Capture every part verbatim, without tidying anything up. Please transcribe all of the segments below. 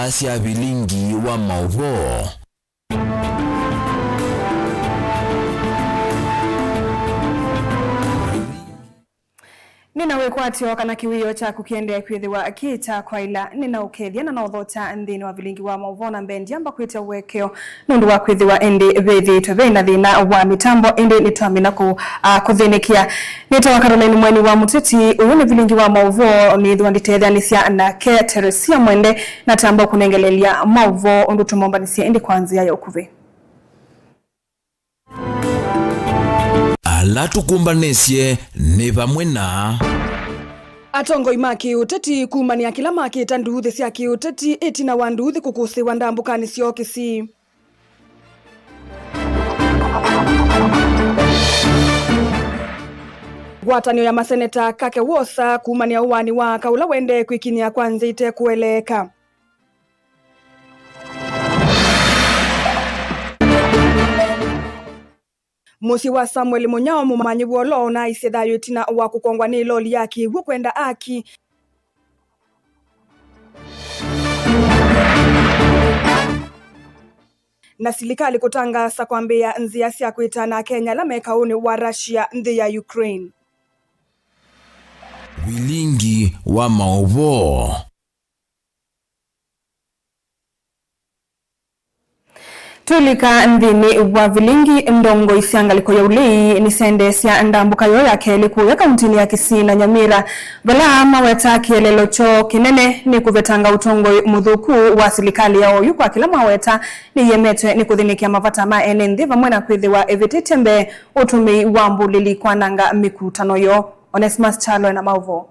Asya vilingi wa maũvoo. Nĩ na wĩkwatyo kana kĩwĩoo kyaku kĩendee kwĩthĩwa kĩ kya kwaĩla. Nĩ na ũkethya na no ũthokya nthĩnĩ wa vilingi wa maũvoo, na mbee ndyamba kwĩtya ũekeo nũndũ wa kwĩthĩwa ĩndĩ vĩthĩĩtwe ve na thĩna wa mĩtambo, ĩndĩ nĩtwamina kũ-, a, kũthĩnĩkĩa. Nĩtawa Caroline Mweni wa Mũteti. Ũyũ nĩ vilingi wa maũvoo, nĩthĩwa nditetheanĩsya nake Teresia Mwende, na tamba kũnengelelya maũvoo ũndũ tũmombanĩsye ĩndĩ kwa nzĩa ya ũkuvĩ. Ala tũkũmbanĩsye nĩ vamwe na atongoi ma kĩũteti kumanĩa kĩla makĩta nduuthĩ sya kĩũteti ĩtina wa nduuthĩ kũkũsĩĩwa ndambũkanĩ syoo Kisii. Ngwatanĩo ya maseneta Kake Wosa kumanĩa ũaani wa aka ũla waendee kwĩkinyĩa kwa nzĩa ite kũeleeka. Mũsyĩ wa Samuel Mũnyao, mũmanyĩw'a ũla ũnaaisye thayũ ĩtina wa kũkongwa nĩ loli ya kĩw'ũ kwenda aki. Na silikalĩ kũtangaasa kwambĩĩa nzĩa sya kwĩtana Akenya ala me kaũnĩ wa Russia nthĩ ya Ukraine. Vilingi wa maũvoo. Tũlika nthĩnĩ wa vilingi, ndongoi sya ngalĩko ya ũlei nĩsyaendeesya ndambũka yoo ya kelĩ kũya kauntinĩ ya Kisii na Nyamira, vala maweta kĩeleelo kyoo kĩnene nĩ kũvetanga ũtongoi mũthũku wa silikalĩ ya oyu kwa kĩla maweta nĩyemetwe nĩ kũthĩnĩkĩa mavata ma ene nthĩ vamwe na kwĩthĩwa ĩvĩtĩtye mbee ũtũmĩi wa mbũlĩli kwananga mĩkutano yoo. Onesmus Kyalo ena maũvoo.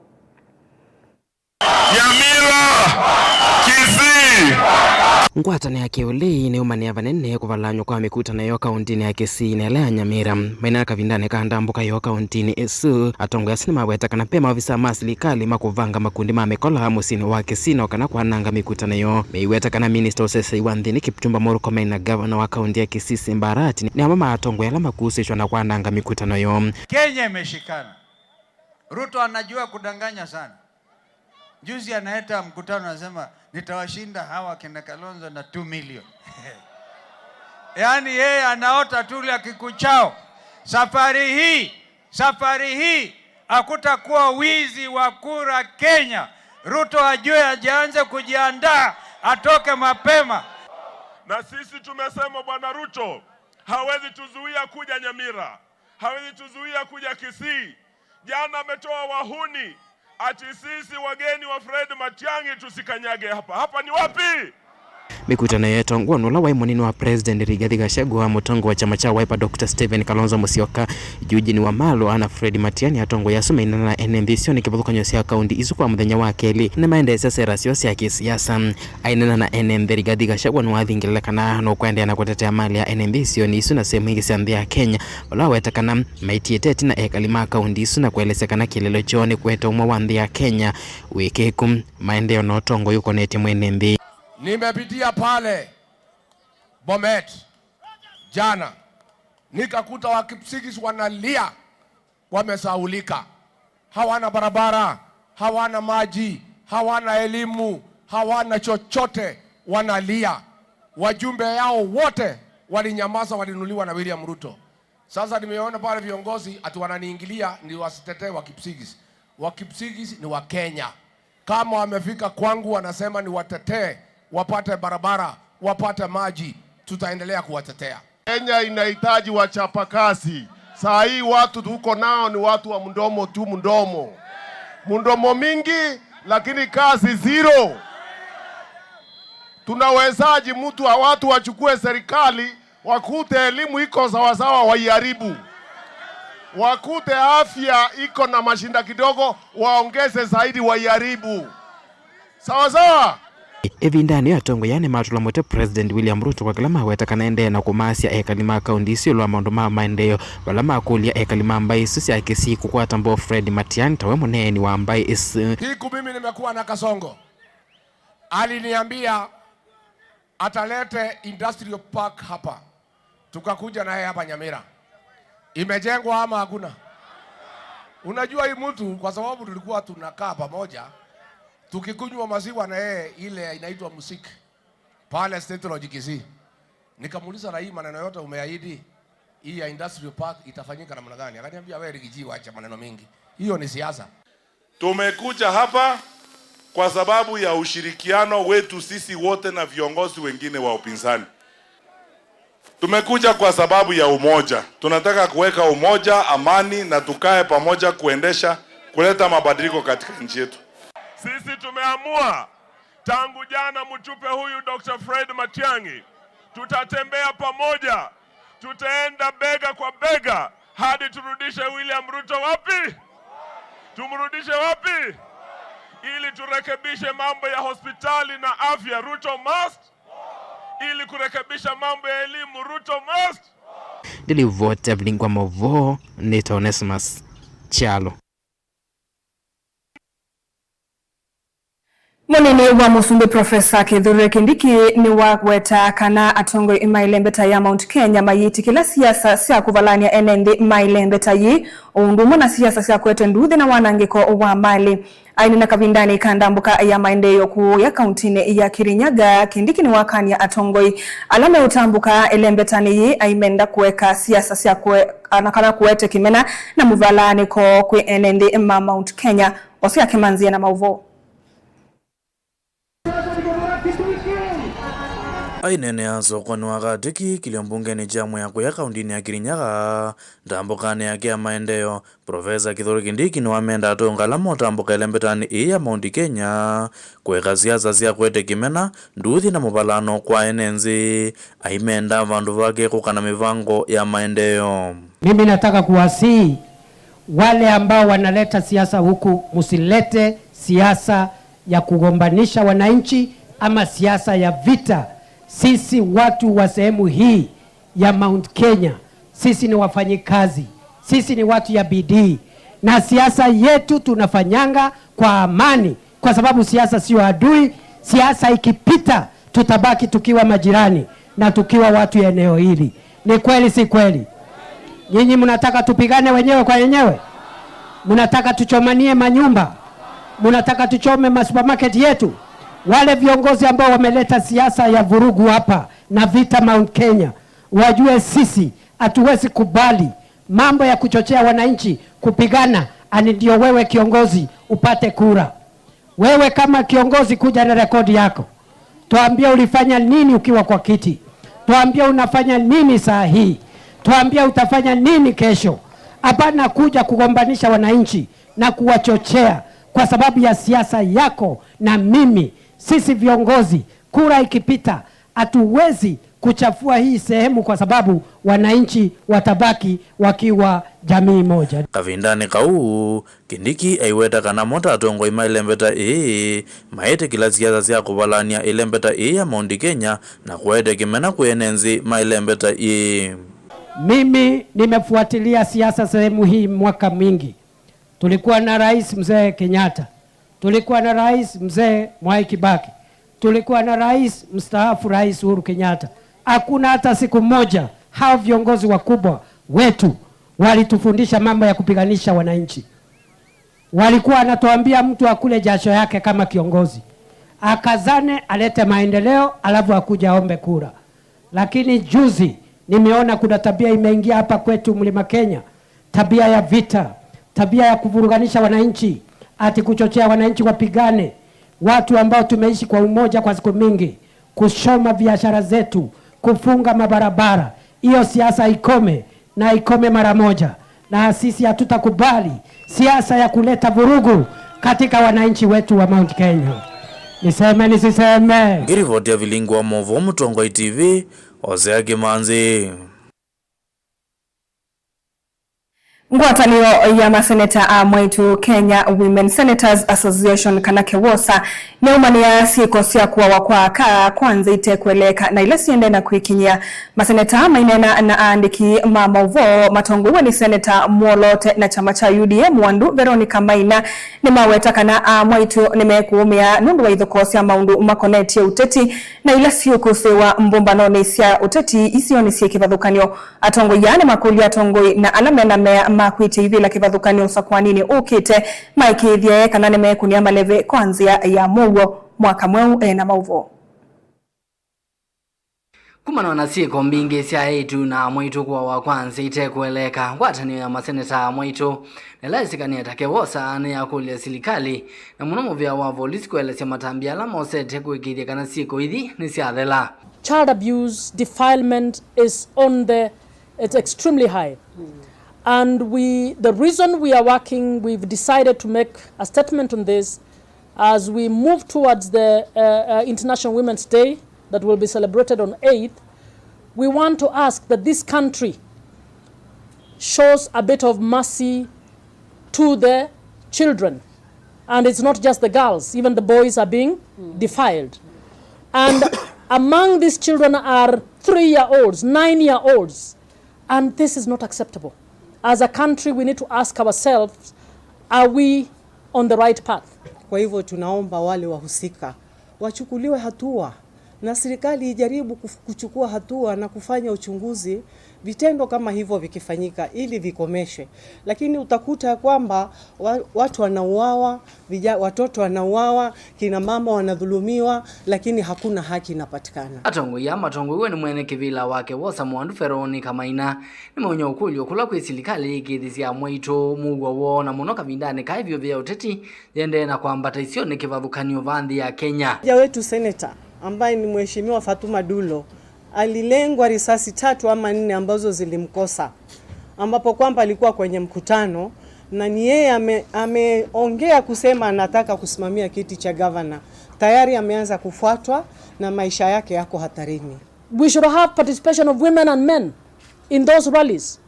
Nyamira, Kisii. Ngwatanĩo ya kĩũlei nĩyũmanĩa vanene kũvalany'a kwa mĩkutano yoo kauntinĩ ya Kisii na ĩla ya Nyamira. Mainena kavindanĩ ka ndambũka yoo kauntinĩ ĩsu, atongoi asu nĩmaweta kana ve maovisaa ma silikalĩ makũvanga makundi ma mĩkola mũsyĩnĩ wa Kisii na o kana kwananga mĩkutano yoo. Meiweta kana minista ũsesei wa nthĩnĩ Kipchumba Murkomen na ngavana wa kaunti ya Kisii Simba Arati nĩ amwe ma atongoi ala makuusĩtw'a na kwananga mĩkutano yoo. Kenya imeshikana. Ruto anajua kudanganya sana. Juzi anaita mkutano, anasema, "Nitawashinda hawa kina Kalonzo na two million." Yaani yeye anaota tu ile kikuchao. Safari hii, safari hii hakutakuwa wizi wa kura Kenya. Ruto ajue, ajianze kujiandaa, atoke mapema. Na sisi tumesema Bwana Ruto hawezi tuzuia kuja Nyamira. Hawezi tuzuia kuja Kisii. Jana ametoa wahuni ati sisi wageni wa Fred Matiang'i tusikanyage hapa. Hapa ni wapi? Mĩkutano yetongwa nũla waĩ mũnini wa President Rigathi Gachagua, mũtongoi wa kyama kya Wiper Doctor Stephen Kalonzo Musyoka, Eugene Wamalwa na Fred Matiang'i. Atongoi asu mainena na ene nthĩ isionĩ kĩvathũkany'o sya kaunti isu kwa mũthenya wa kelĩ nĩmaendeesya sera syoo sya kĩsiasa. Aineena na ene nthĩ, Rigathi Gachagua nĩwathingĩlile kana nũkũendeea na kũtetea malĩ ya ene nthĩ isionĩ isu na sehemu ingĩ sya nthĩ ya Kenya, vala aweta kana maitiĩte ĩtina ekali ma kaunti isu na kũelesya kana kĩeleelo kyoo nĩ kũete ũmwe wa nthĩ ya Kenya wĩkĩku, maendeeo na ũtongoi ũkonetye mwene nthĩ. Nimepitia pale Bomet jana, nikakuta Wakipsigis wanalia. Wamesaulika, hawana barabara, hawana maji, hawana elimu, hawana chochote, wanalia. Wajumbe yao wote walinyamaza, walinuliwa na William Ruto. Sasa nimeona pale viongozi ati wananiingilia ni wasitetee Wakipsigis. Wakipsigis ni wa Kenya. Kama wamefika kwangu wanasema niwatetee, wapate barabara, wapate maji, tutaendelea kuwatetea. Kenya inahitaji wachapakazi. Saa hii watu tuko nao ni watu wa mdomo tu, mdomo. Mdomo mingi, lakini kazi zero. Tunawezaji mtu wa watu wachukue serikali, wakute elimu iko sawasawa, waiharibu. Wakute afya iko na mashinda kidogo, waongeze zaidi, waiharibu. Sawa sawa. Ĩvindanĩ yĩu, atongoi aa nĩmatũla mũtĩ President William Ruto kwa kĩla maweta kana endee na kũmaasya ekali ma kaunti isu ĩũlũ wa maũndũ ma maendeeo, vala makũlya ekali ma mbaĩ isu sya Kisii kũkwata mboo Fred Matiang'i tawe mũneeni wa mbaĩ isu. Siku mimi nimekuwa na Kasongo, aliniambia atalete industrial park hapa. Tukakuja naye hapa Nyamira. Imejengwa ama hakuna? Unajua hii mtu, kwa sababu tulikuwa tunakaa pamoja, tukikunywa maziwa na yeye, ile inaitwa musiki. pale State Lodge Kisii. Nikamuuliza, "Na hii maneno yote umeahidi, hii ya industrial park itafanyika namna gani?" Akaniambia, "Wewe Rigiji, wacha maneno mingi. Hiyo ni siasa." Tumekuja hapa kwa sababu ya ushirikiano wetu sisi wote na viongozi wengine wa upinzani. Tumekuja kwa sababu ya umoja. Tunataka kuweka umoja, amani, na tukae pamoja kuendesha, kuleta mabadiliko katika nchi yetu. Sisi tumeamua tangu jana mtupe huyu Doctor Fred Matiang'i. Tutatembea pamoja. Tutaenda bega kwa bega hadi turudishe William Ruto wapi? Tumrudishe wapi? Ili turekebishe mambo ya hospitali na afya, Ruto must. Ili kurekebisha mambo ya elimu, Ruto must. Ndĩlivoti ya vilingwa mauvoo nĩ ta Onesimus Kyalo. Mũnini wa Mũsumbĩ Profesa Kithure Kindiki nĩwaweta kana atongoi ma ĩlembeta ya Mount Kenya mayĩtĩkĩla siasa sya kũvalany'a ene nthĩ ma ĩlembeta yĩĩ, o ũndũ ũmwe na siasa sya kũete nduuthĩ na wanangĩko wa malĩ. Aineena kavindanĩ ka ndambũka ya maendeeo kũũya kauntinĩ ya Kirinyaga, Kindiki nĩwakany'a atongoi ala meũtambũka ĩlembetanĩ yĩĩ aimenda kũeka siasa sya kũe-, na kana kũete kĩmena na mũvalaanĩko kwĩ ene nthĩ ma Mount Kenya. Osi ake manzie na mauvoo. Aineenea sokonĩ wa Katĩ kĩkilyo mbungenĩ kya Mwea kũya kauntinĩ ya Kirinyaga, ndambũkanĩ yake ya maendeeo, Profesa Kithure Kindiki nĩwamenda atongoi ala motambũka ĩlembetanĩ ĩĩ ya Mount Kenya kũeka siasa sya kũete kĩmena, nduuthĩ na mũvalano kwa ene nthĩ, aimenda vandũ vake kũka na mĩvango ya maendeeo. Mimi nataka kuwasihi wale ambao wanaleta siasa huku, msilete siasa ya kugombanisha wananchi ama siasa ya vita. Sisi watu wa sehemu hii ya Mount Kenya, sisi ni wafanyikazi, sisi ni watu ya bidii, na siasa yetu tunafanyanga kwa amani, kwa sababu siasa sio adui. Siasa ikipita, tutabaki tukiwa majirani na tukiwa watu ya eneo hili. Ni kweli, si kweli? Nyinyi mnataka tupigane wenyewe kwa wenyewe? Mnataka tuchomanie manyumba? Mnataka tuchome masupermarket yetu? Wale viongozi ambao wameleta siasa ya vurugu hapa na vita Mount Kenya, wajue sisi hatuwezi kubali mambo ya kuchochea wananchi kupigana, ani ndio wewe kiongozi upate kura. Wewe kama kiongozi, kuja na rekodi yako. Tuambie ulifanya nini ukiwa kwa kiti. Tuambie unafanya nini saa hii. Tuambie utafanya nini kesho. Hapana kuja kugombanisha wananchi na kuwachochea kwa sababu ya siasa yako na mimi. Sisi viongozi, kura ikipita, hatuwezi kuchafua hii sehemu kwa sababu wananchi watabaki wakiwa jamii moja. Kavindanĩ kau, Kindiki aiweta kana mo ta atongoi ma ĩlembeta ĩĩ maĩtĩkĩla siasa sya kũvalany'a ĩlembeta ĩĩ ya Mount Kenya na kũete kĩmena kwĩ ene nthĩ ma ĩlembeta ĩĩ. Mimi nimefuatilia siasa sehemu hii mwaka mingi. Tulikuwa na Rais Mzee Kenyatta. Tulikuwa na Rais Mzee Mwai Kibaki. Tulikuwa na Rais mstaafu, Rais Uhuru Kenyatta. Hakuna hata siku moja hao viongozi wakubwa wetu walitufundisha mambo ya kupiganisha wananchi. Walikuwa wanatuambia mtu akule jasho yake kama kiongozi. Akazane, alete maendeleo, alafu akuje aombe kura. Lakini juzi nimeona kuna tabia imeingia hapa kwetu Mlima Kenya, tabia ya vita, tabia ya kuvuruganisha wananchi, ati kuchochea wananchi wapigane, watu ambao tumeishi kwa umoja kwa siku mingi, kuchoma biashara zetu, kufunga mabarabara. Hiyo siasa ikome, na ikome mara moja, na sisi hatutakubali siasa ya kuleta vurugu katika wananchi wetu wa Mount Kenya. Niseme nisiseme? Ngiripoti ya vilingi wa mauvoo Mũtongoi T V, Hosea Kĩmanzi. Ngwatanĩo ya maseneta a mwaitũ, Kenya Women Senators Association, kana KEWOSA, nĩyaumanĩa syĩko sya kũawa kwa aka kwa nza itekũeleeka na ila siendee na kwĩkinyĩa. Maseneta maineena na aandĩki ma maũvoo matongoew'e nĩ Seneta Mwolote na kyama kya U D A, Mwandu Veronica Maina, nĩmaweta kana amwaitũ nĩmekũũmĩa nũndũ wa ithokoo sya maũndũ makonetye ũteti na ila siũkũsĩĩwa mbũmbanonĩ sya ũteti isionĩ syĩ kĩvathũkany'o. Atongoi aa nĩmakũlya atongoi na ala mena mea ma kwĩtya ivĩla kĩvathũkany'o ũsakũaninĩ ũkĩte maĩkĩĩthye kana nĩmekũnĩa maleve kwa nzĩa ya mũuo. Mwaka mweũ ena maũvoo. Kumana na syĩko mbingĩ sya eĩtu na amwaitũ kũawa kwa nzĩa itekũeleeka, ngwatanĩo ya maseneta amwaitũ na ĩla yĩsĩkanĩe ta KEWOSA nĩyakũlya silikalĩ, na mũno mũvĩa wa volisi, kũelesya matambya ala mosete kũĩkĩĩthya kana syĩko ithi nĩsyathela. Child abuse, defilement is on the, it's extremely high. And we, the reason we are working, we've decided to make a statement on this as we move towards the, uh, uh, International Women's Day that will be celebrated on eighth. We want to ask that this country shows a bit of mercy to the children. And it's not just the girls, even the boys are being defiled. And among these children are three-year-olds, nine-year-olds. And this is not acceptable. As a country, we need to ask ourselves, are we on the right path? Kwa hivyo tunaomba wale wahusika wachukuliwe hatua, na serikali ijaribu kuf-, kuchukua hatua na kufanya uchunguzi vitendo kama hivyo vikifanyika ili vikomeshwe. Lakini utakuta kwamba wa-, watu wanauawa, vija-, watoto wanauawa, kina mama wanadhulumiwa, lakini hakuna haki inapatikana. Atongoi aa matongoew'e nĩ mwene kĩvĩla wa KEWOSA Mwandu Veronica Maina nĩmaũnĩa ũkũlyo kũla kwĩ silikalĩ yĩkĩĩthĩsye amwaitũ mũuo woo, na mũno kavindanĩ kaa ĩvyũvĩ ya ũteti yĩendee na kwambata isionĩ kĩvathũkany'o vaa nthĩ ya Kenya. Mmoja wetu senator ambaye ni Mheshimiwa Fatuma Dulo alilengwa risasi tatu ama nne ambazo zilimkosa, ambapo kwamba alikuwa kwenye mkutano na ni yeye ame-, ameongea kusema anataka kusimamia kiti cha gavana. Tayari ameanza kufuatwa na maisha yake yako hatarini. We should have participation of women and men in those rallies.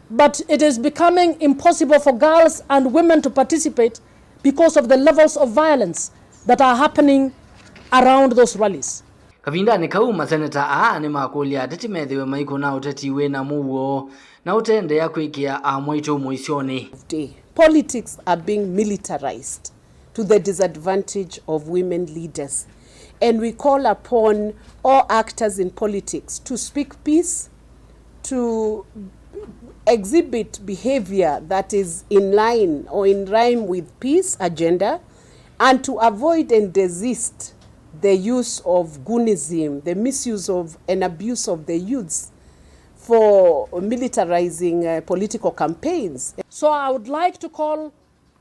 But it is becoming impossible for girls and women to participate because of the levels of violence that are happening around those rallies. Kavindanĩ kau, maseneta aa nĩmakũlya ateti methĩwe maikũna ũteti wĩ na mũuo na ũteendeea kwĩkĩa amwaitũ mũisyonĩ. Politics are being militarized to the disadvantage of women leaders. And we call upon all actors in politics to speak peace, to exhibit behavior that is in line or in rhyme with peace agenda, and to avoid and desist the use of goonism, the misuse of and abuse of the youths for militarizing, uh, political campaigns. So I would like to call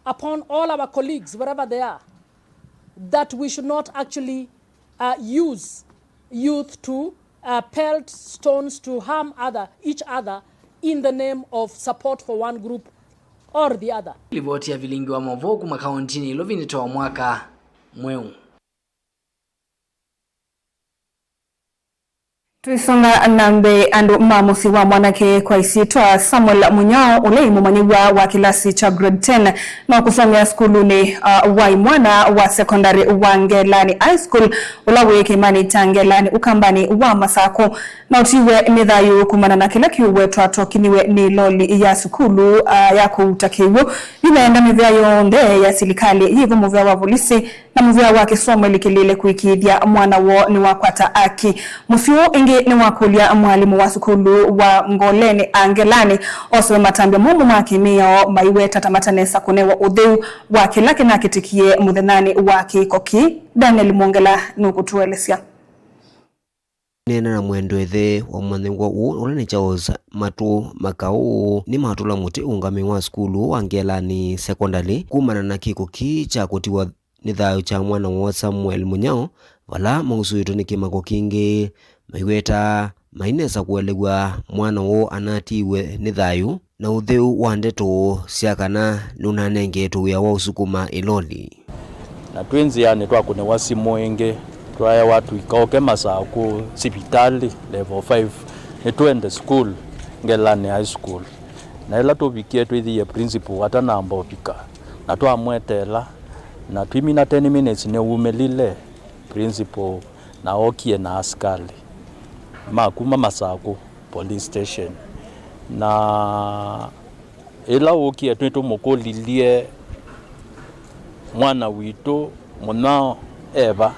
upon all our colleagues, wherever they are, that we should not actually, uh, use youth to, uh, pelt stones to harm other, each other in the name of support for one group or the other. Livoti ya vilingi wa mauvoo kuma kauntinĩ Ilovi nĩ Toa Mwaka Mweu. Tũisonga na mbee, andũ ma mũsyĩ wa mwanake kwa ĩsyĩtwa Samuel Munyao, ũla ĩ mũmanyĩw'a wa kĩlasi kya grade ten, no kũsomea sukulunĩ, uh, wa imwana wa sekondalĩ wa Ngelani High School, ũla wĩ kĩĩmanĩ kya Ngelani, ũkambanĩ wa Masakũ, na ũtiwe nĩ thayũ kumana na kĩla kĩũwetwa tokiniwe nĩ loli ya sukulu, uh, ya kũuta kĩw'ũ. Yu meenda mĩvĩa yonthe ya silikalĩ, yĩvo mũvĩa wa volisi, na mũvĩa wa kĩsomo ĩlikĩlĩĩle kũĩkĩĩthya mwana woo nĩwakwata aki. Mũsyĩ ũũ ĩngĩ nĩwakũlya mwalimũ wa sukulu wa Ngoleni a Ngelani osoe matambya momũ ma kĩmĩao, maiweta ta matanesa kũnewa ũtheu wa kĩla kĩnakĩtĩkie mũthenyanĩ wa kĩko kĩĩ. Daniel Mwongela nũkũtũelesya. Neena na mwendwa ĩthe wa mũmanyĩw'a ũũ, ũla nĩ Charles Matũ Makaũ, nĩmatũla mũtĩ ũũngamĩ wa sukulu wa Ngelani Sekondalĩ kumana na kĩko kĩĩ kya kũtiwa nĩ thayũ kya mwana woo Samuel Munyao, vala mausũĩtwe nĩ kĩmako kingĩ, maiweta mainesa kũelew'a mwana woo anatiiwe nĩ thayũ na ũtheu wa ndeto sya kana nũnanengetwe wĩa wa ũsukuma ĩloli. Na twĩ nzĩanĩ twakũnĩwa simũ ĩngĩ, twaewa tũikaũke Masakũ sivitalĩ level five, nĩtwende school, Ngelani High School. Na ĩla tũvikie, twĩthĩie principal atanamba ũvika, na twamweteela, na twimina ten minutes nĩwumĩlile principal. Na ookie na asikalĩ ma kuma Masakũ Police Station. Na ĩla wũkie, nĩtũmũkũlilye mwana witũ Mũnyao e va.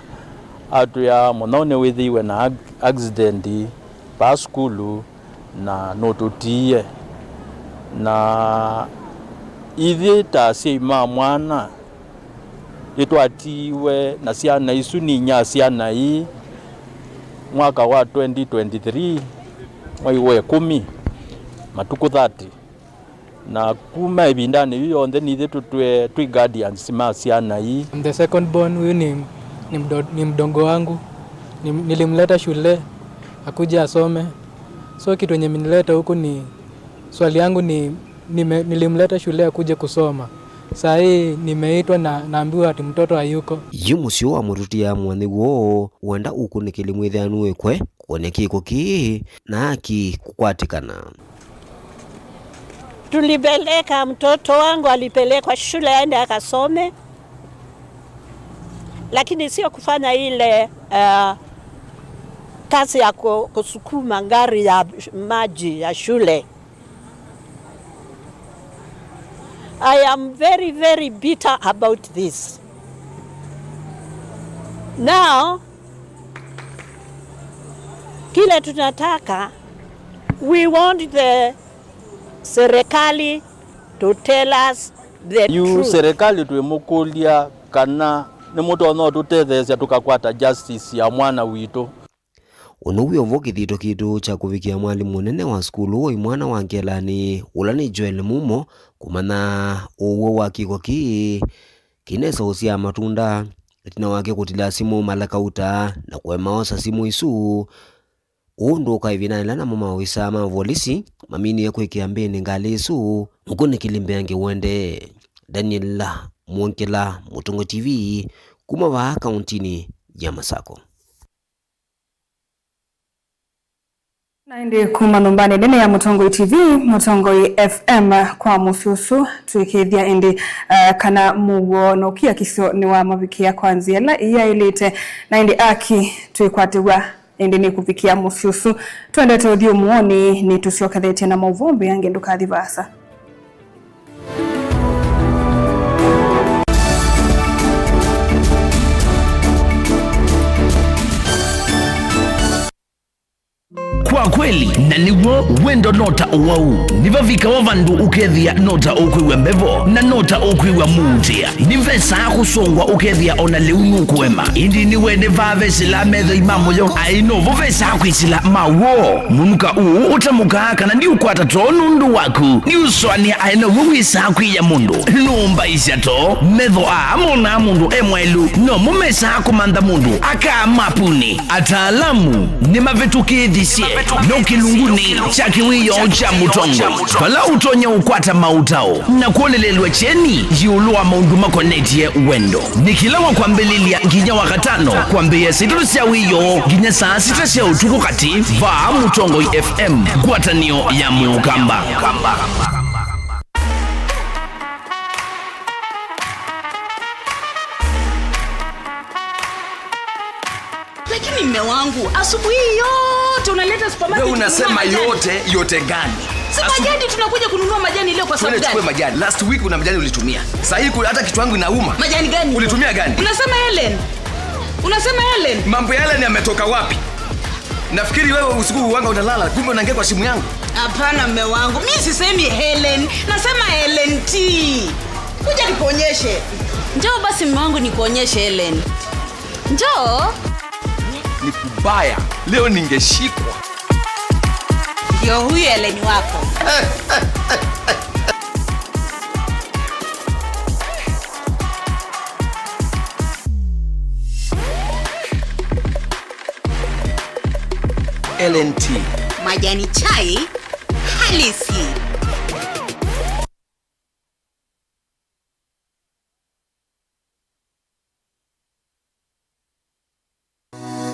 Atwĩa Mũnyao nĩwĩthĩiwe na ac-, accident vaa sukulu na nũtũtiie. Na ithyĩ ta asyai ma mwana, nĩtwatiiwe na syana isu, nĩ inyia wa syana ii, Mwaka wa twenty twenty-three, mwei wa ĩkũmi, matukũ thirty, na kuma ĩvindanĩ yu yonthe nithyĩ tũtwĩe twĩ guardians ma syana ii. I'm the second born, huyu ni, ni, mdo, ni mdogo wangu. Ni, nilimleta shule akuje asome. So kitu yenye imenileta huku ni, swali yangu ni, nime, nilimleta shule akuje kusoma. Saa hii nimeitwa na naambiwa ati mtoto hayuko. Yu mũsyĩ wa mũtutia mwana woo wenda ũkunĩkĩli mwĩthĩanu wĩkwe kũkonya kĩko kĩĩ na aki kũkwatĩkana. Tulipeleka, mtoto wangu alipelekwa shule aende akasome, lakini sio kufanya ile, uh, kazi ya ku-, kusukuma gari ya maji ya shule. I am very, very bitter about this. Now, kile tunataka, we want the serikali to tell us the truth. Yu serikali twĩmũkũlya kana nĩmũtonya ũtũtetheesya tũkakwata justice ya mwana witũ. Ũno wĩ o vo kĩthito kitũ kya kũvikĩa mwalimũ mũnene wa sukulu ũĩ mwana wa ngelanĩ, ũla nĩ Joel Mumo, kũmanya ũw'o wa kĩko kĩĩ kĩnesa ũsyaa matunda, ĩtina wake kũtilĩa simũ mala kauta na kũema osa simũ isu. Ũũ ndũka ĩvindanĩ yĩla namo maovisaa ma volisi maminie kwĩkĩa mbĩnĩ ngalĩ ĩsu, mũkunĩkĩli mbeange ũendee. Daniel Mwongela, Mũtongoi T V, kuma vaa kauntinĩ ya Masako. Na ĩndĩ kuma nyũmbanĩ nene ya Mũtongoi T V, Mũtongoi F M kwa mũsyĩ ũsu, twĩkĩĩthya ĩndĩ, eh, kana mũuo na ũkiakisyo nĩwamavikĩa kwa nzĩa ĩla ĩyaĩlĩte. Na ĩndĩ aki twĩkwatĩw'a ĩndĩ nĩkũvikĩa mũsyĩ ũsu. Twendete ũthyũmũonĩ, nĩtũsyokethetye na maũvoo mbeange, ndũkathi vaasa. Kwa kweli, na nĩw'o, wendo no ta ũwau. Nĩvavikawa vandũ ũkethĩa no ta ũkwĩw'a mbevo, na no ta ũkwĩw'a mũutĩa. Nĩvesaa kũsongwa ũkethĩa o na lĩu nũkũema. Ĩndĩ nĩwene vaa vesĩlaa methoi ma mũyo, aĩ novo vesaa kwĩsĩla ma w'o. Mũnuka ũũ ũtamũkaa kana ndiũkwata too nũndũ waku. Nĩũsũanĩa aĩ now'o wĩsaa kwĩya mũndũ. Nũmbaisya too, metho aa monaa mũndũ e mwaĩlu, nomo mesaa kũmantha mũndũ akaa mapunĩ. Ataalamu nĩmavĩtũkĩthisye no kĩlungunĩ kya kĩwĩoo kya Mũtongoi, vala ũtonya ũkwata maũtao na kwonelelw'a kyeni ĩũlũ wa maũndũ makonetye wendo. Nĩ kĩla wa kwambĩlĩlya nginya wa katano, kwambĩĩa saa itatũ sya wĩoo nginya saa sita sya ũtukũ katĩ, vaa Mũtongoi F M, ngwatanĩo ya Mũkamba. Lakini mme wangu, asubuhi hii yote unaleta supermarket kununua majani. Wewe unasema yote, yote gani? Si majani tunakuja kununua majani leo kwa sababu gani? Twende chukue majani. Last week una majani ulitumia. Saa hii ku-, hata kichwa yangu inauma. Majani gani? Ulitumia gani? Unasema Helen. Unasema Helen. Mambo ya Helen yametoka wapi? Nafikiri wewe usiku huanga unalala, kumbe unaingia kwa simu yangu. Hapana, mme wangu. Mi sisemi Helen. Nasema L N T. Kuja nikuonyeshe. Njoo basi, mme wangu, nikuonyeshe Helen. Njoo. Ni kubaya. Leo ningeshikwa. Ndio huyu Helen wako. L N T. Majani chai halisi.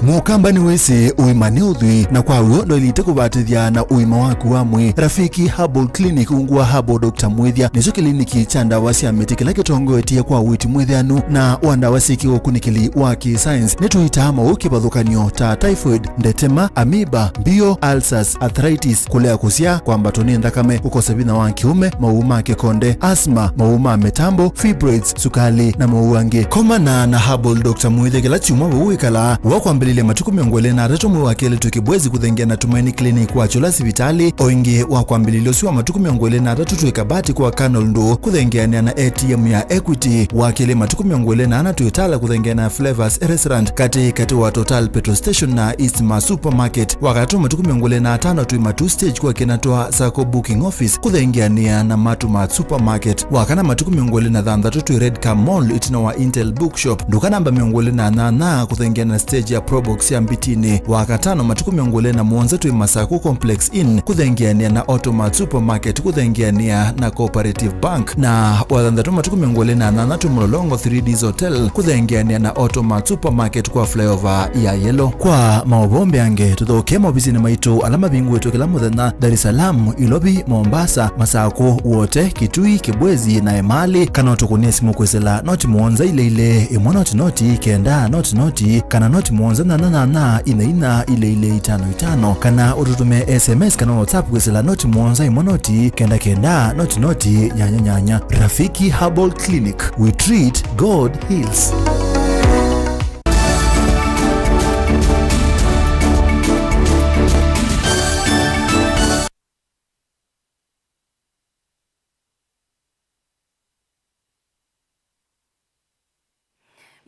Mũkamba nĩwĩsĩ ũima nĩ ũthwii, na kwa w'o ndwaĩlĩte kũvatĩthya na ũima waku wa mwĩĩ. Rafiki Herbal Clinic, ungu wa Herbal Doctor Mwĩthya, nĩkyo kĩliniki kya ndawa sya mĩtĩ kĩla kĩtongoetye kwa ũiiti mwĩthĩanu na wa ndawa syĩkĩwe ũkunĩkĩli wa kĩ-science. Nĩtũitaa maũũ kĩvathũkany'o ta typhoid, ndetema, amoeba, mbio, ulcers, arthritis, kũlea kũsyaa, kwambatwa nĩ nthakame, kũkosa vinya wa kĩũme, maũũ ma kĩkonde, asthma, maũũ ma mĩtambo, fibroids, sukali, na maũũ angĩ. Komana na Herbal Doctor Mwĩthya kĩla kyumwa vau wĩkalaa, wa kwambĩlĩlya Matukũ mĩongo ĩlĩ na atatũ mwei wa kelĩ twĩ Kibwezi kũthengeana na Tumaini Clinic kwa Chola sivitalĩ, o ĩngĩ wa kwambĩlĩlya ũsu wa matukũ mĩongo ĩlĩ na atatũ twĩ Kabati kwa Colonel Ndũ kũthengeanĩa na A T M ya Equity, wa kelĩ matukũ mĩongo ĩlĩ na ana twĩ Tala kũthengeana na Flavors Restaurant katĩ katĩ wa Total Petrol Station na East Mart Supermarket, wa katatũ matukũ mĩongo ĩlĩ na atano twĩ Matuu Stage kwa kĩna twa Sacco Booking Office kũthengeanĩa na Matuu Mart Supermarket, wa kana matukũ mĩongo ĩlĩ na thanthatũ twĩ Red Car Mall ĩtina wa Intel Bookshop, nduka namba mĩongo ĩlĩ na nyanya kũthengeana na stage ya Probox ya Mbitinĩ, wa katano matukũ mĩongo ĩlĩ na mũonza twĩ Masako Complex Inn kũthengeanĩa na Automart Supermarket kũthengeanĩa na Cooperative Bank, na wa thanthatũ matukũ mĩongo ĩlĩ na nyanya twĩ Mlolongo three Ds Hotel kũthengeanĩa na Automart Supermarket kwa flyover ya Yellow. Kwa maũvoo mbeange, tũthokee maovisinĩ maitũ ala mavingũĩtwe kĩla mũthenya Dar es Salaam, Ilovi, Mombasa, Masako, Wote, Kitui, Kibwezi na Emali, kana ũtũkũnĩe simũ kwĩsĩla noti mũonza ilĩ ilĩ, ĩmwe noti noti, kenda noti noti, kana noti mũonza nyanya nyanya, inya inya, ilĩ ilĩ, itano itano, kana ũtũtũmĩe S M S kana WhatsApp kwĩsĩla noti mũonza ĩmwe noti, kenda kenda, noti noti, nyanya nyanya. Rafiki Herbal Clinic, we treat, God heals.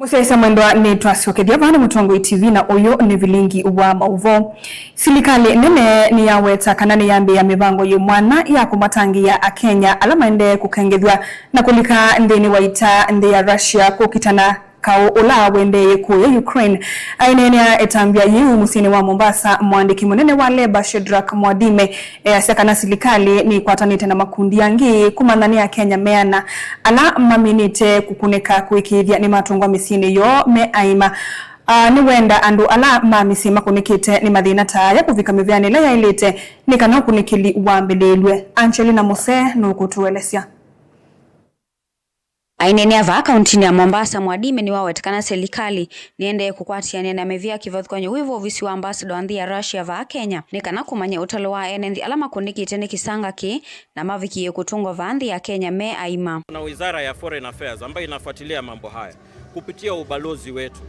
Mũsyaĩĩsya mwendwa, nĩtwasyokethya vaa nĩ Mũtongoi T V, na ũyũ nĩ vilingi wa maũvoo. Silikalĩ nene nĩyaweta kana nĩyambĩĩa mĩvango yĩ mwanya ya kũmatangĩĩa Akenya ala maendee kũkengethw'a na kũlika nthĩnĩ wa ita nthĩ ya Russia kũkitana kaũ ũla wendeeye kũya Ukraine. Aineenea ĩtambya yĩu mũsyĩnĩ wa Mombasa, mũandĩki mũnene wa Labour Shedrack Mwadime easya kana silikalĩ nĩkwatanĩte na makundi angĩ kũmanya nĩ Akenya meana ala maminĩte kũkunĩka kũĩkĩĩthya nĩmatũngwa mĩsyĩnĩ yoo me aima. Ah, nĩwenda andũ ala ma mĩsyĩ makũnĩkĩte nĩ mathĩna ta aya kũvika mĩvĩanĩ ĩla yaĩlĩte nĩ kana ũkunĩkĩli wambĩlĩĩlw'e. Angelina Mose nũkũtũelesya. Aineenea vaa kauntinĩ ya Mombasa, Mwadime nĩwaweta kana silikalĩ nĩendee kũkwatĩanĩa na mĩvĩa kĩvathũkany'o wĩvo ovisi wa ambassador wa nthĩ ya Russia vaa Kenya nĩ kana kũmanya ũtalo wa ene nthĩ ala makũnĩkĩte nĩ kĩsanga kĩĩ na mavikie kũtũngwa vaa nthĩ ya Kenya me aima. Kuna wizara ya Foreign Affairs ambayo inafuatilia mambo haya kupitia ubalozi wetu.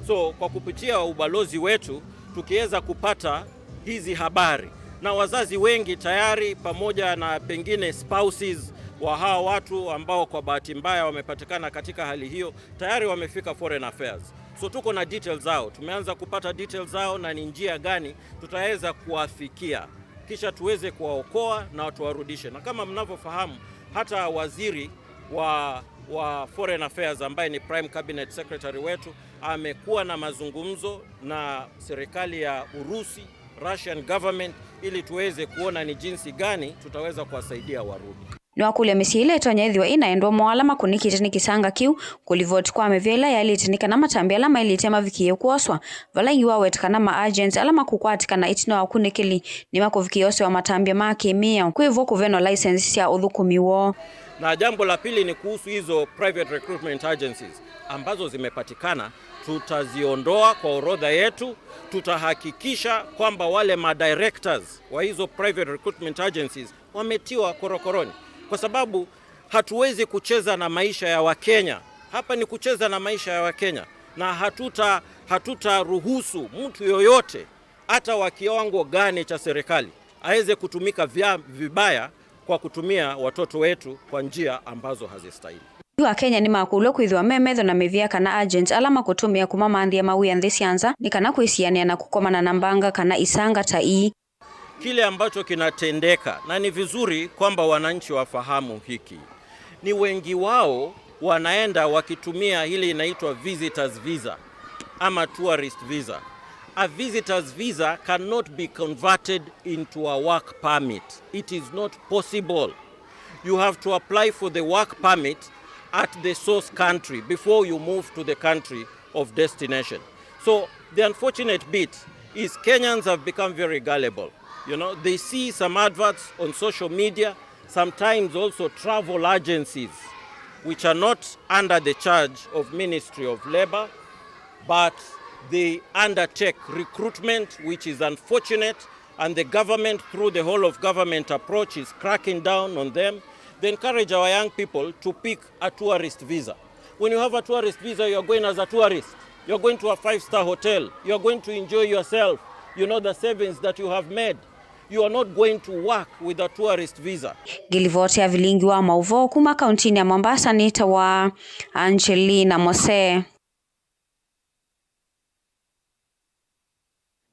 So, kwa kupitia ubalozi wetu, tukiweza kupata hizi habari. Na wazazi wengi tayari, pamoja na pengine spouses wa hawa watu ambao kwa bahati mbaya wamepatikana katika hali hiyo, tayari wamefika Foreign Affairs. So tuko na details zao, tumeanza kupata details zao na ni njia gani tutaweza kuwafikia, kisha tuweze kuwaokoa na tuwarudishe. Na kama mnavyofahamu, hata waziri wa, wa Foreign Affairs ambaye ni Prime Cabinet Secretary wetu amekuwa na mazungumzo na serikali ya Urusi, Russian government, ili tuweze kuona ni jinsi gani tutaweza kuwasaidia warudi. Nĩwakũlya mĩsyĩ ĩla ĩtonya ĩthĩwa ĩna endwa moo ala makũnĩkĩte nĩ kĩsanga kĩu kũlivoti kwa mĩvĩa ĩla yaĩlĩte nĩ kana matambya ala maĩlĩte mavikĩĩe kwoswa, vala ĩngĩ waweta kana ma agents ala makũkwatĩkana ĩtina wa ũkunĩkĩli nĩmakũvikĩa ũseo wa matambya ma kĩmĩao kwĩvo kũvenwa license sya ũthũkũmi woo. Na jambo la pili ni kuhusu hizo private recruitment agencies ambazo zimepatikana, tutaziondoa kwa orodha yetu. Tutahakikisha kwamba wale madirectors wa hizo private recruitment agencies wametiwa korokoroni, kwa sababu hatuwezi kucheza na maisha ya Wakenya. Hapa ni kucheza na maisha ya Wakenya, na hatuta, hatutaruhusu mtu yoyote, hata wa kiwango gani cha serikali, aweze kutumika vya, vibaya kwa kutumia watoto wetu kwa njia ambazo hazistahili. Yu Akenya nĩmakũlw'a kwĩthĩwa me metho na mĩvĩa kana agent ala makũtũmĩa kũmamanthĩa mawĩa nthĩ sya nza nĩ kana kwĩsianĩa na kũkomana na mbanga kana isanga ta ii. Kile ambacho kinatendeka, na ni vizuri kwamba wananchi wafahamu hiki, ni wengi wao wanaenda wakitumia ile inaitwa visitors visa ama tourist visa. A visitor's visa cannot be converted into a work permit. It is not possible. You have to apply for the work permit at the source country before you move to the country of destination. So the unfortunate bit is Kenyans have become very gullible. You know, they see some adverts on social media, sometimes also travel agencies, which are not under the charge of Ministry of Labour, but they undertake recruitment, which is unfortunate, and the government, through the whole of government approach, is cracking down on them. They encourage our young people to pick a tourist visa. When you have a tourist visa, you are going as a tourist. You're going to a five-star hotel. You're going to enjoy yourself. You know the savings that you have made. You are not going to work with a tourist visa. Ngĩlivoti ya vilingi wa maũvoo kuma kauntinĩ ya Mombasa nĩtawa Angelina Mose.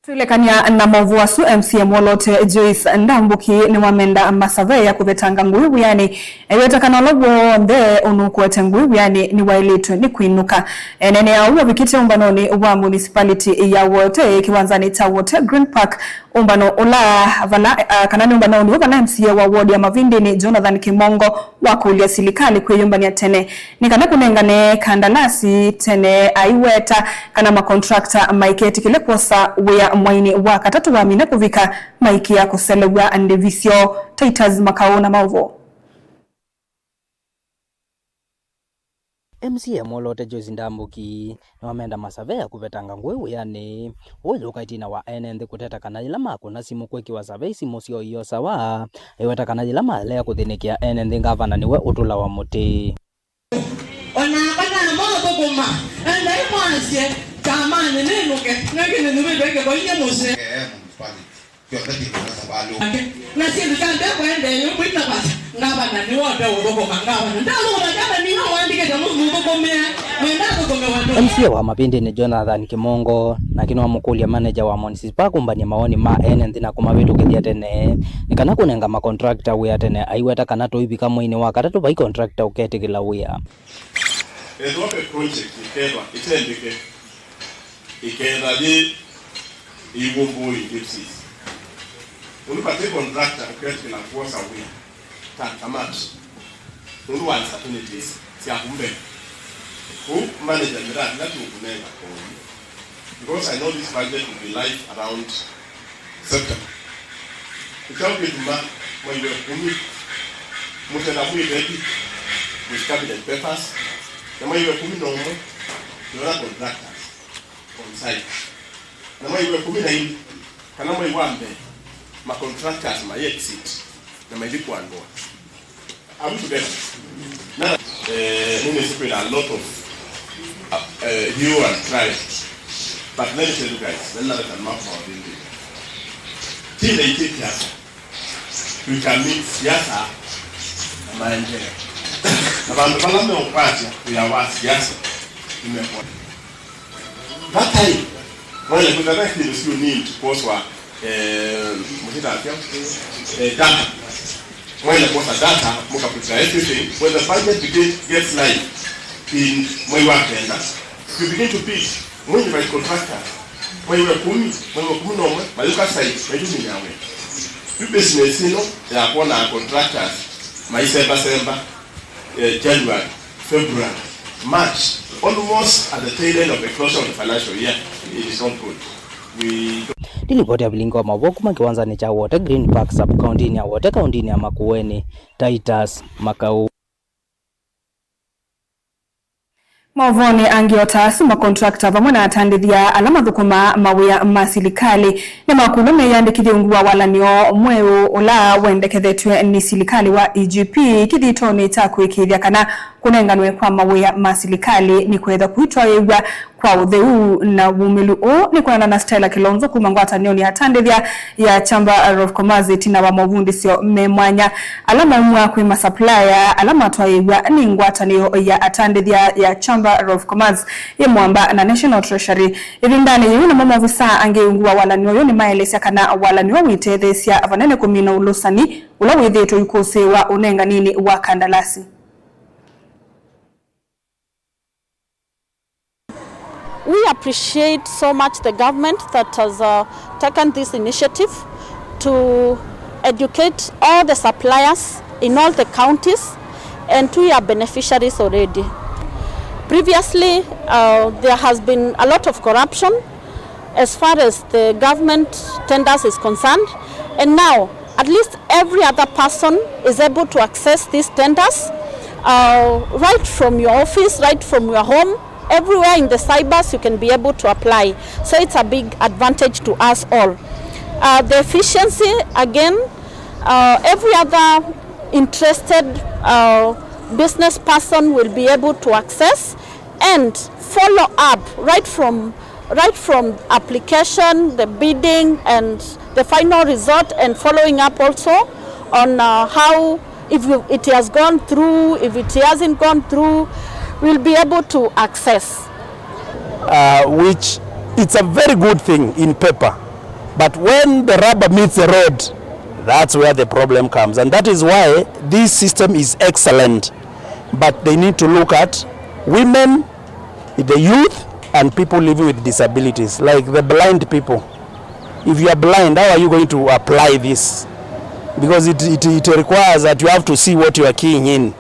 Twĩlekany'a na maũvoo asu, M C A mwolote Joyce Ndambuki nĩwamenda masavea kũvetanga ngũĩ wĩanĩ, aiweta kana ũla w'onthe ũnũkũete ngũĩ wĩanĩ nĩwaĩlĩtwe nĩ kwĩnũka. Eneenea ũu avikĩte ũmbanonĩ wa municipality ya Wote kĩwanzanĩ kya Wote Green Park, ũmbano ũla vala, ah, kana nĩ ũmbanonĩ ũũ vala M C A wa ward ya Mavindĩnĩ Jonathan Kimongo wakũlya silikalĩ kwĩyũmbany'a tene nĩ kana kũnengane kandalasi tene aiweta kana makontrakta maiketĩkĩle kwosa wĩa mwainĩ wa katatũ wamina kũvika maikĩa kũselew'a ndĩvi syoo. Titus Makaũ na maũvoo. M C A mwolote Joyce Ndambuki nĩwamenda masavea kũvetanga ngũĩ wĩanĩ. Ũũ yũka ĩtina wa ene nthĩ kũteta kana yĩla makũna simũ kwĩkĩwa savei simũ syoo iosawa, aiweta kana yĩla maelea kũthĩnĩkĩa ene nthĩ, ngavana nĩwe ũtũlawa mũtĩ. O nakwa namo athũkũma, endai mwasye kyamanĩ nĩnũke, nĩngĩ nĩnũvĩtwe kĩvoinĩ mũsyĩ. Ee, municipality. Kyonthe kĩkũna savalũ. Na syĩndũ sya mbee kwaendee yu mwina vata, ngavana nĩwe ũteũthũkũma, ngavana. Ndathũkũma ngavana nĩwe ũandĩkĩte mũthũkũmĩa, mwenda athũkũme vandũ. M C A wa Mavindĩnĩ Jonathan Kimongo nake nĩwamũkũlya maneja wa Monisipa kũmbany'a mawoni ma ene nthĩ na kũmavĩtũkĩthya tene nĩ kana kũnenga makontrakta wĩa tene, aiweta kana tũivika mweinĩ wa katatũ vai kontrakta ũketĩkĩla wĩa. Ethĩwa ve project ĩkethwa ĩtembĩke, ĩketha yĩ ĩiw'ũ ngũĩ ĩngĩ ũsisi. Ũndũ vate contractor ũketĩkĩla kwosa wĩa ta kamat nũndũ wa uncertainties sya ku mbee. Kwoou manager mĩraa ĩla tũkũnenga kwoou, because I know this budget will be live around September. Nĩ kyaũ kĩtuma mwai wa ĩkũmi mũtenda mwĩveti with cabinet papers, na mwai wa ĩkũmi na ũmwe twĩona contractors on site. Na mwai wa ĩkũmi na ilĩ, kana mwai wa mbee, ma contractors mai exit na maithi kũandũa. Are we together? Na, eh, nĩnĩsĩ kwĩna a lot of, uh, uh, hue and cry. But let me tell you guys, let me tell you. Ti na itĩkĩasa. We can mix siasa na maendeleo. Na vandũ vala meũkwatya wĩa wa siasa, nĩmekwa. That time, mwaile kwĩka ve things you need kwosa, eh, mũsitafya, eh, data. Mwaile kwosa data, mũkaprepare everything. When the budget begin, gets live in mwei wa kenda, you begin to bid. Mwinyi by contractors. Mwei wa ĩkũmi, mwei wa ĩkũmi na ũmwe, mayũka site, maitũmĩnyawe. Yu business ĩno ya kwona contractors maisembasemba, eh, January, February, March, almost at the tail end of the closure of the financial year, it is not good. We Nĩ livoti ya vilingi wa maũvoo kuma kĩwanzanĩ kya Wote Green Park, sub-kauntinĩ ya Wote, kauntinĩ ya Makueni, Titus Makau. Maũvoonĩ angĩ o ta asu, makontrakta vamwe na atandĩthya ala mathũkũmaa mawĩa ma silikalĩ nĩmakũlw'a meyĩandĩkĩthye ungu wa walanĩo mweũ ũla wendekethetw'e nĩ silikalĩ wa E G P kĩthitonĩ kya kũĩkĩĩthya kana kũnenganwe kwa mawĩa ma silikalĩ nĩkweethwa kũitwaĩĩw'a kwa ũtheu na wumĩlu. Ũũ nĩ kwonana na Stella Kilonzo kuma ngwatanĩonĩ ya atandĩthya ya Chamber of Commerce ĩtina wa movundĩsyo me mwanya ala maumw'a kwĩ masupplier ala matwaĩĩw'a nĩ ngwatanĩo ya atandĩthya ya Chamber of Commerce yĩ mũamba na National Treasury. Ĩvindanĩ yĩu namo maovisaa angĩ ungu wa walanĩo ũyũ nĩmaelesya kana walanĩo ũũ wĩtetheesya vanene kũmina ũlũsani ũla wĩthĩĩtwe ũikũsĩĩwa ũnenganĩnĩ wa kandalasi. We appreciate so much the government that has, uh, taken this initiative to educate all the suppliers in all the counties, and we are beneficiaries already. Previously, uh, there has been a lot of corruption as far as the government tenders is concerned, and now at least every other person is able to access these tenders, uh, right from your office, right from your home, everywhere in the cybers you can be able to apply. So it's a big advantage to us all. Uh, the efficiency, again, uh, every other interested, uh, business person will be able to access, end, follow up right from, right from application, the bidding, and the final result, and following up also on, uh, how, if you, it has gone through, if it hasn't gone through, we'll be able to access. Uh, which, it's a very good thing in paper, but when the rubber meets the road, that's where the problem comes, and that is why this system is excellent, but they need to look at women, the youth, and people living with disabilities, like the blind people. If you are blind, how are you going to apply this? Because it, it, it requires that you have to see what you are keying in.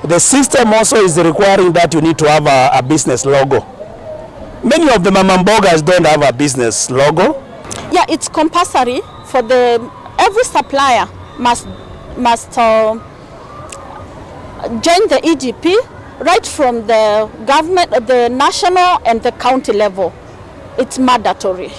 The system also is requiring that you need to have a, a business logo. Many of the mama mbogas don't have a business logo. Yeah, it's compulsory for the, every supplier must, must, uh, join the E G P right from the government, the national and the county level. It's mandatory.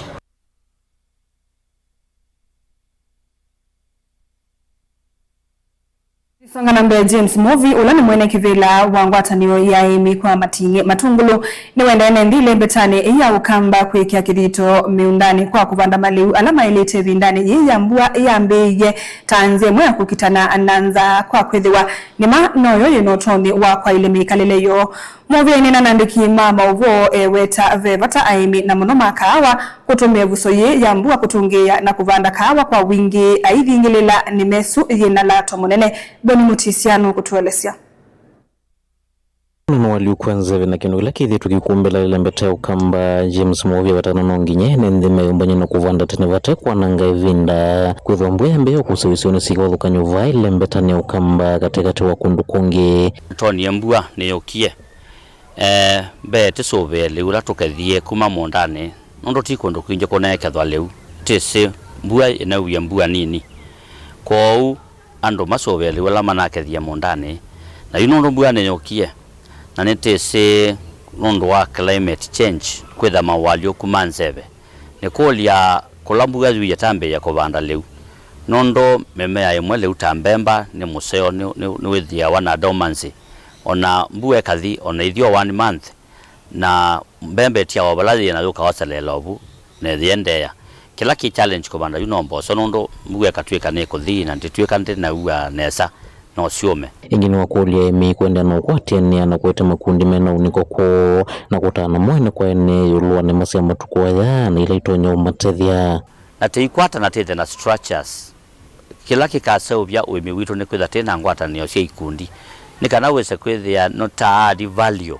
Tũisonga na mbee, James Muvi, ũla nĩ mwene kĩvĩla wa ngwatanĩo ya aĩmi kwa Mating'e Matungulu, nĩwendae na nthĩ ĩlembetanĩ ya Ũkamba kwĩkĩa kĩthito mĩũndanĩ kwa kũvanda malĩu ala maĩlĩte ĩvindanĩ yĩĩ ya mbua yambĩĩie ta nzĩa ĩmwe ya kũkitana na nzaa, kwa kwĩthĩwa nĩma noyo yĩ na ũtonyi wa kwaĩlya mĩkalĩle yoo. Muvi aineena na andĩki ma maũvoo, eweta ve vata aĩmi na mũno ma kaawa kũtũmĩa ĩvuso yĩĩ ya mbua kũtũngĩĩa na kũvanda kaawa kwa wingĩ, aithingĩlĩla nĩma ĩsu yĩ na lato mũnene. Boni Mũtisia nũkũtũelesya. Nũnũ wa lĩu kwa nzeve na kĩndũ kĩla kĩthĩtwe kĩkumbĩla ĩlembeta ya Ũkamba, James Muvi awetana no nginya ene nthĩ mayũmbany'e na kũvanda tene vate kwananga ĩvinda, kwĩthwa mbua yambĩĩa kũsa isionĩ syĩ kĩvathũkany'o vaa ĩlembetanĩ ya Ũkamba katĩkatĩ wa kũndũ kũngĩ. Nĩtwonie mbua nĩyũkie. Eh, mbee tĩsũvĩe lĩu ũla tũkethie kuma mũũndanĩ, nũndũ ti kũndũ kwingĩ kũneekethwa lĩu. Tĩsĩ mbua ĩnauie mbua nini. Kwoou andũ masũvĩe lĩu ala manakethie mũũndanĩ. Na yu nũndũ mbua nĩyũkie, na nĩtĩsĩ nũndũ wa climate change kwĩtha maũalyũku ma nzeve, nĩkũlya kũla mbua yu yĩtambĩĩe kũvanda lĩu, nũndũ mĩmea ĩmwe lĩu ta mbemba nĩ mũseo, nĩ, nĩ, nĩwĩthĩawa na dormancy. Ona mbua ĩkathi, ona ĩthi o one month, na mbemba ĩtiawa vala yĩ na yũka oseleela ovu, na ĩyĩendeea. Kĩla kĩ challenge kũvanda yu no mboso, nũndũ mbua ĩkatw'ĩka nĩkũthi, na ndĩtw'ĩka ndĩnaua nesa, no syũme. Ĩngĩ nĩwakũlya aĩmi kũendeea na ũkwatĩanĩa na kũete makundi mena ũnĩko kwoo, na kũtana mwene kwa ene ĩũlũ wa nĩma sya matukũ aya, na ila itonya ũmatethya. Na tĩikwatana twĩthe na structures. Kĩla kĩkaseũvya ũĩmi witũ nĩ kwĩtha twĩ na ngwatanĩo sya ikundi, nĩ kana wĩse kwĩthĩa no ta add value.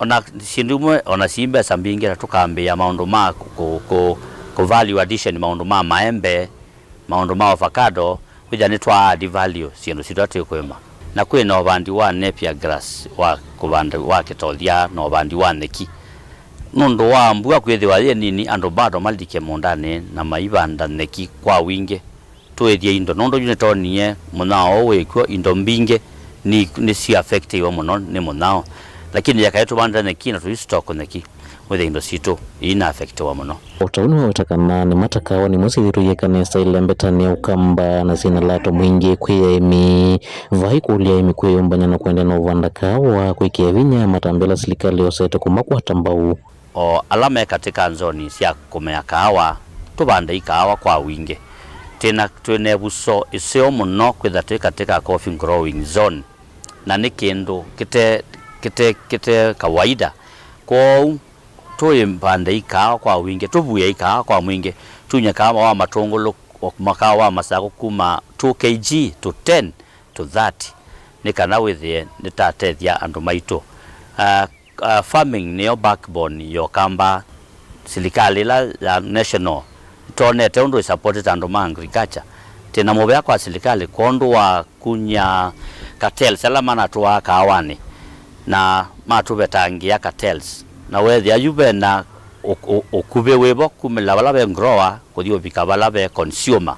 Ona syĩndũ imwe, ona si mbesa mbingĩ, na tũkambĩĩa maũndũ ma kũ, kũ, kũ, kũ value addition, maũndũ ma maembe, maũndũ ma avocado, kwĩthĩa nĩ twa add value syĩndũ sitũ twĩ kũĩma. Na kwĩ na ũvandi wa napier grass, wa kũvanda wa kĩtothya, na ũvandi wa nyeki. Nũndũ wa mbua kwĩthĩwa yĩ nini, andũ bado malike mũũndanĩ na maivanda nyeki kwa wingĩ. Tũĩthye indo, nũndũ yu nĩtwonie mũnyao ũũ wĩkw'o, indo mbingĩ nĩ, nĩsiaffectiwe mũno nĩ mũnyao. Lakini yekaĩ tũvande nyeki na tũistock nyeki, wĩthĩa indo sitũ iinaaffectiwa mũno. O ta ũu nĩwaweta kana nĩma ta kaawa nĩmo syĩthĩtwe iyĩka nesa ĩlembetanĩ ya Ũkamba na syĩ na lato mwingĩ kwĩ aĩmi. Vai kũlya aĩmi kwĩyũmbany'a na kũendeea na ũvanda kaawa kwĩkĩa vinya matambya ala silikalĩ yosete kũmakwata mbau. O ala me katĩ ka nzoni sya kũmea kaawa, tũvandei kaawa kwa wingĩ. Twĩna, twĩna ĩvuso ĩseo mũno kwĩtha twĩ katĩ ka coffee growing zone, na nĩ kĩndũ kĩte, kĩte, kĩte kawaida. Kwoou tũivandei kaawa kwa wingĩ, tũvuĩei kaawa kwa mwingĩ, tunye kaawa wa matũngũlũ, o kaawa wa masakũ kuma two K G to ten to thirty, nĩ kana wĩthĩe nĩtatethya andũ maitũ. Ah, uh, farming nĩyo backbone ya Ũkamba. Silikalĩ ĩla ya national tonete ũndũ ĩsupportĩte andũ ma agriculture. Twĩna mũvea kwa silikalĩ kwondũ wa kunya cartels ala manatũaa kaawanĩ na matũvetangĩa cartels. Na weethĩa yu vena ũ-, ũ-, ũkuvĩ wĩvo kumĩla vala ve grower kũthi ũvika vala ve consumer.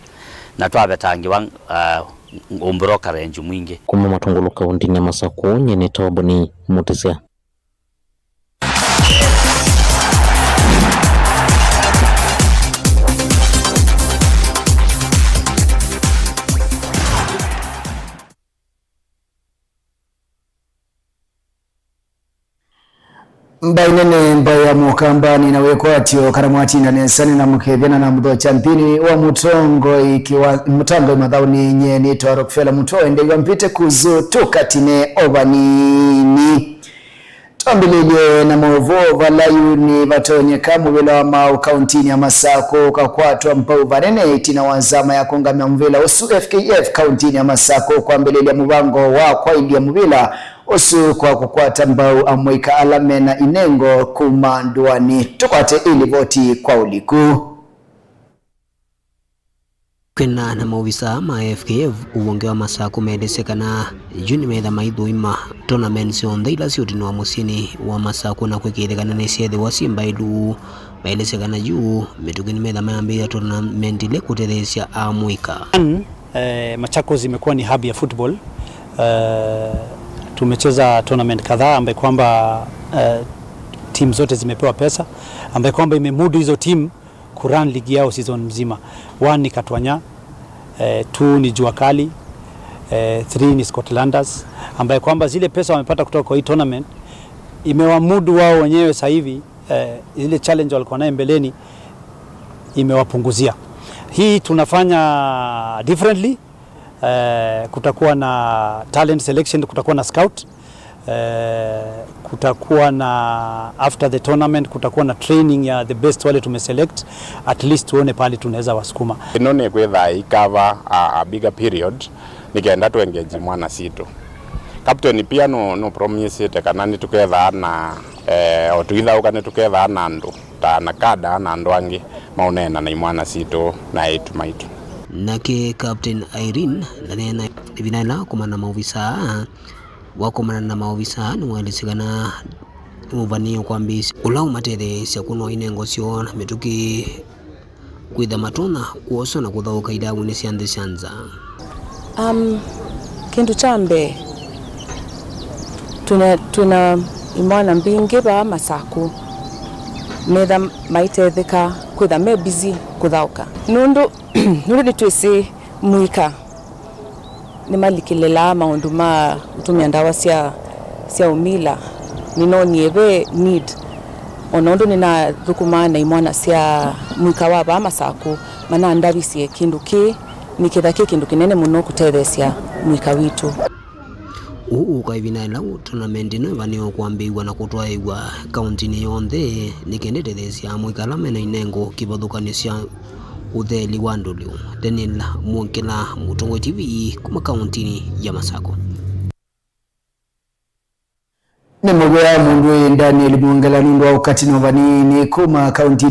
Na twavetangĩwa, uh, ũmbrokerage mwingĩ. Kuma Matũngũlũ kaũntĩnĩ ya Masakũ, nyie nĩ Toboni Mũtĩsya. Mbaĩ nene, mbaĩ ya Mũkambani na wĩkwatyo kana mwatinda nesa nĩ na mũkethya na na mũthokya nthĩnĩ wa mũtongoi kĩwa-, mũtangoi mathaũnĩ. Nye nĩtwa Rockefeller Mũtwa, wendeew'a mbĩte kuzu tũkatine o vanini. Twambĩlĩlye na maũvoo vala yu nĩ vatonyeka mũvĩla wa maũ kauntinĩ ya Masakũ ũkakwatwa mbau vanene ĩtina wa nzama ya kũngamya mũvĩla ũsu F K F kauntinĩ ya Masakũ kwambĩlĩlya mũvango wa kwaĩlya mũvĩla ũsu kwa kũkwata mbau amũika ala mena inengo kuma ndũanĩ. Tũkwate ĩ livoti kwa ũliku. Kwĩna na maovisaa ma F K F ũvonge wa Masakũ meelesya kana yu nĩmetha maithũima tournaments onthe ila syĩ ũtini wa mũsyĩnĩ wa Masakũ na kwĩkĩĩthya kana nĩsyeethĩwa syĩ mbaĩlu. Maelesya kana yu mĩtũkĩ nĩmetha mayambĩĩa tournament ile kũtetheesya amũika. Eh, Machakos imekuwa ni hub ya football. Eh, tumecheza tournament kadhaa ambaye kwamba, eh, timu zote zimepewa pesa, ambaye kwamba imemudu hizo timu kurun ligi yao season mzima. One ni Katwanya, eh, two ni Jua Kali, eh, three ni Scotlanders, ambaye kwamba zile pesa wamepata kutoka kwa hii tournament imewamudu wao wenyewe sasa hivi, eh, ile challenge walikuwa nayo mbeleni imewapunguzia. Hii tunafanya differently. Eh, kutakuwa na talent selection, kutakuwa na scout. Eh, kutakuwa na, after the tournament, kutakuwa na training ya the best wale tumeselect, at least tuone pahali tunaweza wasukuma. Ĩno nĩ kwĩthaa ĩkava a, a bigger period nĩ kenda tũengage imwana sitũ. Captain pia nũ, nũ promisĩte kana nĩtũkethaa na, eh, o tũithaũka nĩtũkethaa na andũ ta Nakada na andũ angĩ maũneena na imwana sitũ na eĩtu maitũ. Nake Captain Irene ndaneena ĩvinda yĩla wakomana na maovisaa. Wakomana na maovisaa nĩwaelesye kana nĩmũvanĩĩe kwambĩĩsya ũla ũmatetheesya kũnoa inengo syoo na mĩtũkĩ kwĩtha matonya kwoswa na kũthaũka ilaunĩ sya nthĩ sya nza. Um, kĩndũ kya mbee, twĩna, twĩna imwana mbingĩ vaa Masakũ metha maitetheka kwĩtha me busy kũthaũka. Nũndũ, nũndũ nĩtwĩsĩ mũika nĩmalikĩlĩlaa maũndũ ma kũtũmĩa ndawa sya, sya ũmila, nĩnonie ve need. O na ũndũ nĩnathũkũmaa na imwana sya mũika wa vaa Masakũ, manandavisye kĩndũ kĩĩ, nĩketha kĩ kĩndũ kĩnene mũno kũtetheesya mũika witũ. Ũu ũka ĩvinda yĩla tournament ĩno ĩvanĩwe kwambĩĩw'a na kũtwaĩw'a kauntinĩ yonthe, nĩ kenda ĩtetheesya amũika ala mena inengo kĩvathũkany'o sya ũtheeli wa ndũlyo. Daniel Mwongela, Mũtongoi T V, kuma kauntinĩ ya Masakũ. Nĩ mũvea mũndũ ĩ Daniel Mwongela nũndũ wa ũkatino vanini kuma kauntinĩ